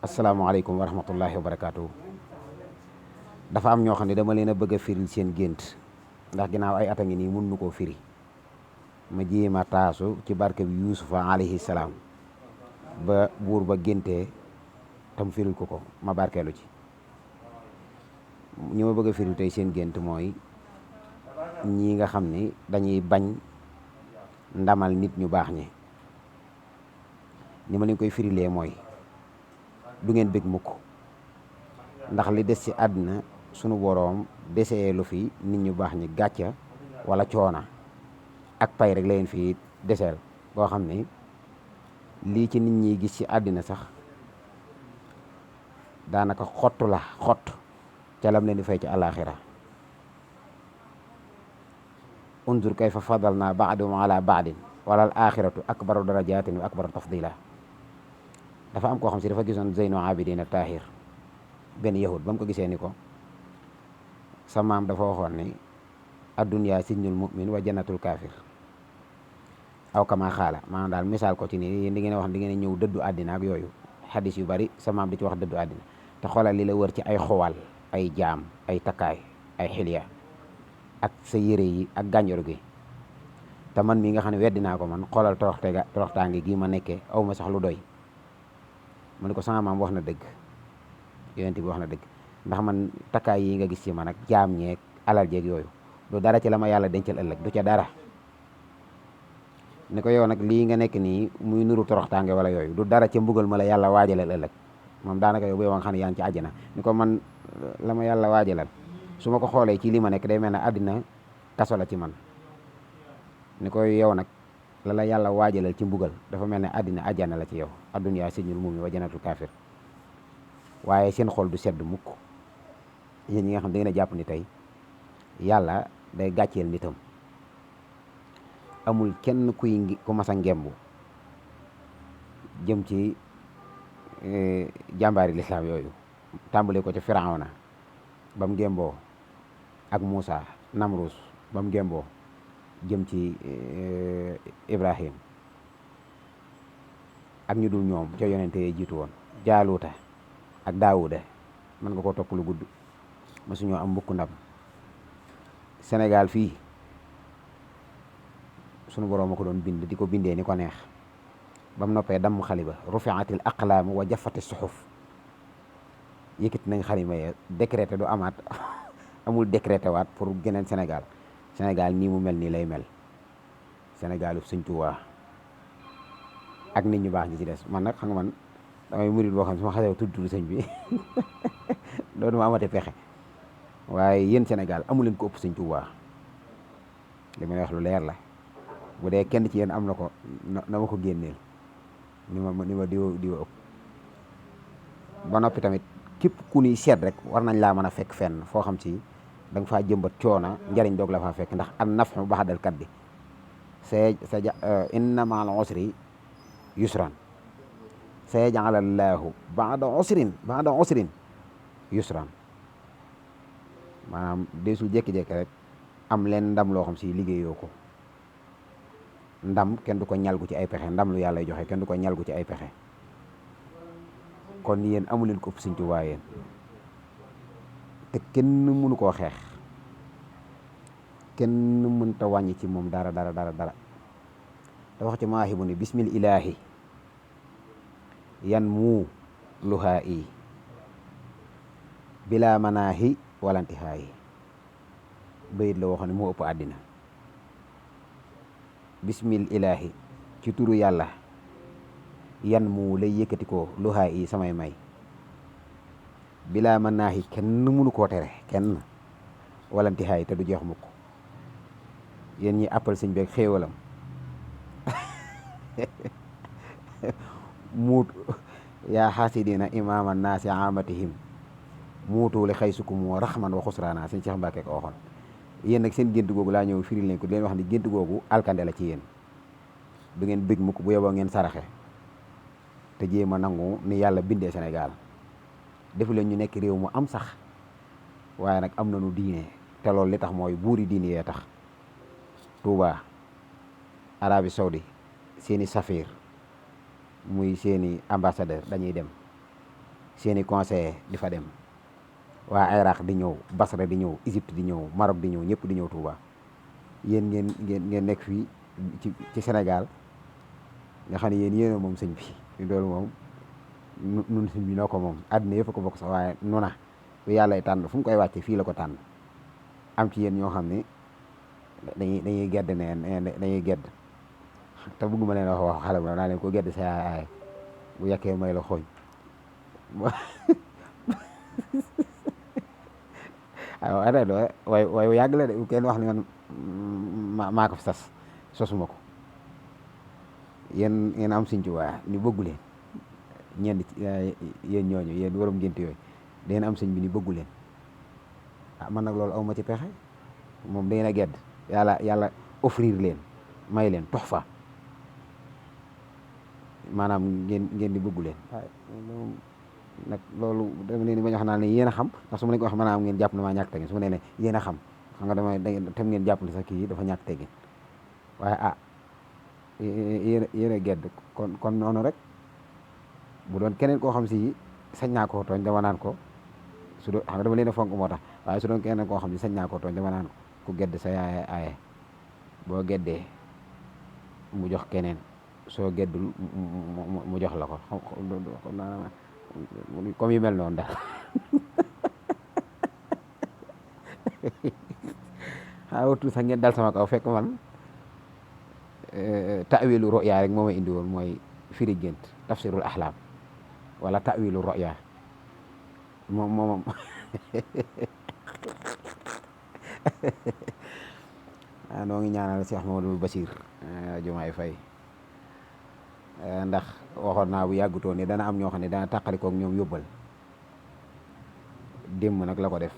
asalaamaaleykum wa rahmatullahi wa barakaatu. dafa am ñoo xam ne dama leen a bëgg a firil seen gént ndax ginnaaw ay at a ngi nii mun nu koo firi ma jéem a taasu ci barke bi yuusufa alayhi salaam ba buur ba géntee tam firil ko ma barkeelu ci. ñi ma bëgg a firil tey seen gént mooy ñi nga xam ni dañuy bañ ndamal nit ñu baax ñi. ni ma leen koy firilee mooy du ngeen bég mukk ndax li des ci àddina sunu boroom desee lu fi nit ñu baax ñi gàcca wala coona ak pay rek la leen fi deseel boo xam ne lii ci nit ñi gis ci àddina sax daanaka xottu la xott ca lam leen di fay ci àllaaxira. unzur kayfa fadalna ba'dahum ala ba'din wala al axiratu akbaru darajatin wa akbaru tafdila. dafa am koo xam si dafa gisoon Zeynu Abidina Tahir benn yahud ba mu ko gisee ni ko sa maam dafa waxoon ni adduniyaa sijnul mu'min wa jannatul kaafir aw kama xaala maanaam daal misaal ko ci nii yéen di ngeen wax di ngeen ñëw dëddu àddina ak yooyu xadis yu bari sa maam di ci wax dëddu àddina te xoolal li la wër ci ay xowal ay jaam ay takkaay ay xilya ak sa yére yi ak gànjoor gi te man mii nga xam ne weddi naa ko man xoolal toroxtaange gii ma nekkee aw ma sax lu doy. mu ne ko sama maam wax na dëgg yonent bi wax na dëgg ndax man takkaay yi nga gis ci man ak jaam ñeeg alal jeeg yooyu du dara ci la ma yàlla dencal ëllëg du ca dara. ni ko yow nag lii nga nekk nii muy nuru toroxtaange wala yooyu du dara ca mbugal ma la yàlla waajalal ëllëg moom daanaka yow bu yow nga xam ne yaa ngi ci àjjana. ni ko man la ma yàlla waajalal su ma ko xoolee ci li ma nekk day mel ne àddina kaso la ci man. ni ko yow nag la la yàlla waajalal ci mbugal dafa mel ne àddina àjjana la ci yow adduniyaa sijnul mu'min wa jannatul kaafir. waaye seen xol du sedd mukk yéen ñi nga xam da ngeen a jàpp ni tey yàlla day gàcceel nitam. amul kenn ku mas a ngembu jëm ci jàmbaari lislaam yooyu tàmbale ko ca Firawna ba mu ngemboo ak Muusa Namrus ba mu ngemboo jëm ci Ibrahim ak ñu dul ñoom ca yonente yi jiitu woon Jaaluuta ak Daawuda mën nga ko topp lu gudd mësuñoo am mbukk ndam. Sénégal fii sunu boroom a ko doon bind di ko bindee ni ko neex ba mu noppee damm xaliba rufiatil aqlaamu wa jaffati suxuf yëkkati nañ xalima ya décrété du amaat amul décrété waat pour geneen Sénégal. Sénégal nii mu mel nii lay mel Sénégalu Sëñ Tuubaa ak nit ñu baax ñi ci des. man nag xam nga man damay murit boo xam su ma xasee tudd sëñ bi loolu ma amate pexe waaye yéen Sénégal amu leen ko ëpp Sëñ Tuubaa li may wax lu leer la. bu dee kenn ci yéen am na ko na ma ko génneel ni ma diwa ëpp. ba noppi tamit képp ku ñuy seet rek war nañ laa mën a fekk fenn foo xam si da nga faa jëmbat coona njariñ doog la faa fekk ndax an naf'u ba'dal kaddi inna ma'al usri yusran sayaj'alu llaahu ba'da usrin yusran. maanaam deesul jékki-jékki rek am leen ndam loo xam si liggéeyoo ko. ndam kenn du ko ñalgu ci ay pexe ndam lu yàlla joxe kenn du ko ñalgu ci ay pexe. kon yéen amu leen ko ëpp Sëñ Tuubaa yéen te kenn mënu koo xeex kenn mënta wàññi ci moom dara te wax ci maahibu ni bismil ilaahi yan mu luhaa i bila manaahi walantihaayi bayit la waxoon ne moo ëpp àddina. bismil ilaahi ci turu yàlla yan mu lay yëkkati ko luhaa i samay may bilaa mën naaxi kenn mënu koo tere kenn walantihaayi te du jeex mukk. yéen ñi appal sëñ beeg xéewalam muut yaa xaasidina imaama naasi amatihim muutu li xaysukum wa raxman wa xusraana sëñ Cheikh Mbacke ko waxoon. yéen nag seen gént googu laa ñëw firil leen ko di leen wax ni gént googu alkande la ci yéen du ngeen bég mukk bu yeboo ngeen saraxe te jéem a nangu ni yàlla bindee Sénégal. defu leen ñu nekk réew mu am sax waaye nag am nañu diine te loolu li tax mooy buuri diine yee tax. Touba Arabie Saoudi seeni safir muy seeni ambassadeur dañuy dem seeni conseiller di fa dem waa Iraq di ñëw Basra di ñëw Égypte di ñëw Maroc di ñëw ñëpp di ñëw Touba yéen ngeen nekk fii ci Sénégal nga xam ne yéen moom sëñ bi loolu moom nun sëñ bi noo ko moom àddina yëpp ko bokk sax waaye nuna bu yàlla tànn fu mu koy wàcce fii la ko tànn am ci yéen ñoo xam ne dañuy gedd dañuy gedd te bëgguma leen wax xale bu naa leen ko gedd sa yaay bu yàkkee may la xooñ waaw ada waaye yàgg la de kenn wax ne man maa ko fi sas sosuma ko yéen am Sëñ Tuubaa ni bëggu leen ñenn yéen ñooñu yéen waram gént yooyu dangeen am sëñ bi ni bëggu leen man nag loolu aw ma ci pexe moom dangeen a gedd yàlla offrir leen may leen tox fa maanaam ngeen di bëggu leen nag loolu dama leen di bañ wax naa ne yéen a xam ndax su ma leen ko wax maanaam ngeen jàpp ne maa ñàkk teggin su ma nee ne yéen a xam nga dama tam ngeen jàpp ne sax kii dafa ñàkk teggin waaye yéen a gedd kon noonu rek bu doon keneen koo xam si sañ naa koo tooñ dama naan ko su doon xam nga dama leen a fonk moo tax waaye su doon keneen koo xam si sañ naa koo tooñ dama naan ko ku gedd sa yaay aaye boo geddee mu jox keneen soo geddul mu jox la ko comme yu mel noonu daal xawatu sax ngeen dal sama kaw fekk man ta'wilu ru'ya rek moo ma indi woon mooy firi gént tafsirul ahlam wala ta'wilu ru'ya moom noo ngi ñaanal Cheikh Mamadou Bachir Diomaye Faye ndax waxoon naa bu yàggutoon ni dana am ñoo xam ne dana tàqalikook ñoom yóbbal démb nag la ko def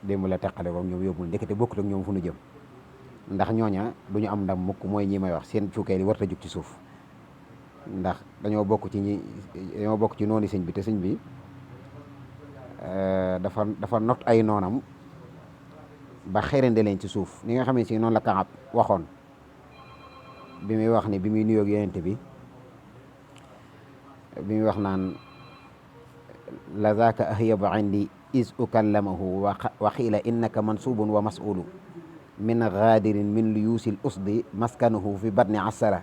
démb la tàqalikook ñoom yóbbal ndekete bokkut ak ñoom fu nu jëm ndax ñooña du ñu am ndam mukk mooy ñi may wax seen cuukee li warta jug ci suuf ndax dañoo bokk ci noonu sëñ bi te sëñ bi dafa not ay noonam ba xërande leen ci suuf ni nga xam ne si noonu la Kaab waxoon bi muy wax ni bi muy nuyoog yonent bi muy wax naan la zaaka ahyabu indi is ukallamahu wa xiila innaka mansubun wa mas'ulu min gaadirin min luyuusil usdi maskanuhu fi batni asara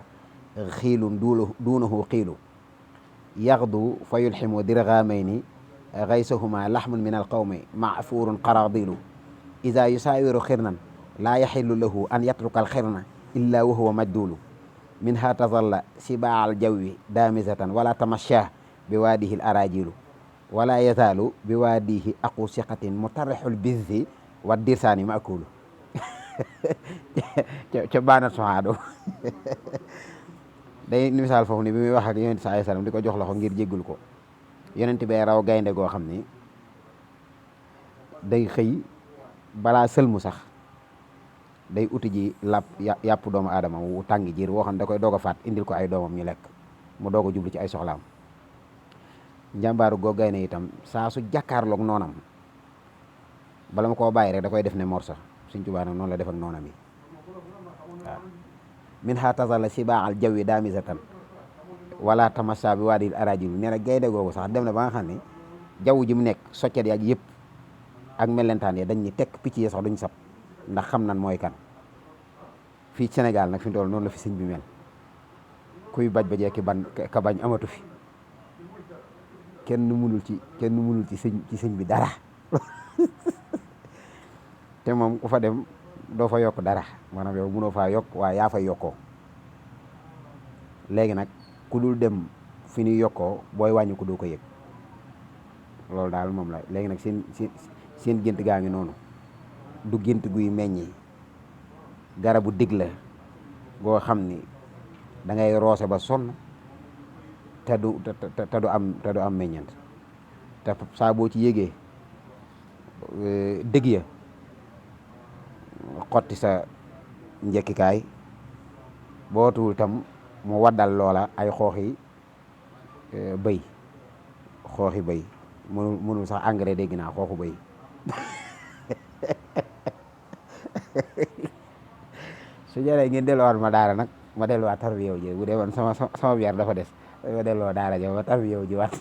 xiilun duunahu xiilu yaxdu fa yulximu dirgaamayni gaysahuma laxmun min alqawmi maafuurun qaradilu ida yusaawiru xirnan laa yaxillu lahu an yatruka alxirna illa wa huwa majdulu minha tazalla sibaa aljawwi daamisatan wala tamasha bi waadihi l arajilu wala yazaalu bi waadihi aqu siqatin mutarrixul bizzi wa dirsaani maakulu ca baana sohaado day misaal foofu ni bi muy wax ak yonent sa sallam di ko jox loxo ngir jéggul ko yonent bee raw gaynde goo xam ni day xëy balaa sëlmu sax day uti ji yàpp doomu aadama wu tàng jiir woo xam ne da koy doog a faat indil ko ay doomam ñu lekk mu doog a jublu ci ay soxlaam njàmbaaru goo gaynde itam saa su jàkkaarloog noonam bala ma koo bàyyi rek da koy def ne morsa Sëñ Tuubaa nag noonu la def ak noonam yi waaw min ha tazalla sibaaxal jawwi daamisatan wala tamassa bi waadil arajil nee na gaynde googu sax dem na ba nga xam ne jaww ji mu nekk soccet yaag yëpp ak melentaan ya dañ ni tekk picc yi sax duñ sab ndax xam nan mooy kan fii Sénégal nag fi mu toll noonu la fi sëñ bi mel kuy baj bajee ka bañ amatu fi kenn mënul ci sëñ bi dara te moom ku fa dem doo fa yokk dara maanaam yow mënoo faa yokk waaye yaa fay yokkoo léegi nag ku dul dem fi ñuy yokkoo booy wàññi ko doo ko yëg loolu daal moom la léegi nag seen gént gaa ngi noonu du gént guy meññi garabu dig la goo xam ni da ngay roose ba sonn te du am meññant te saa boo ci yégee dëgg ya xotti sa njekkikaay bootuwul tam mu waddal loola ay xooxi bëy mënul sax engrais dégg naa xooxu bëy su jaree ngeen delluwaat ma daara nag ma delluwaat tarbiya ji bu dee man sama yar dafa des ma delloo daara ja ma tarbiya ji waat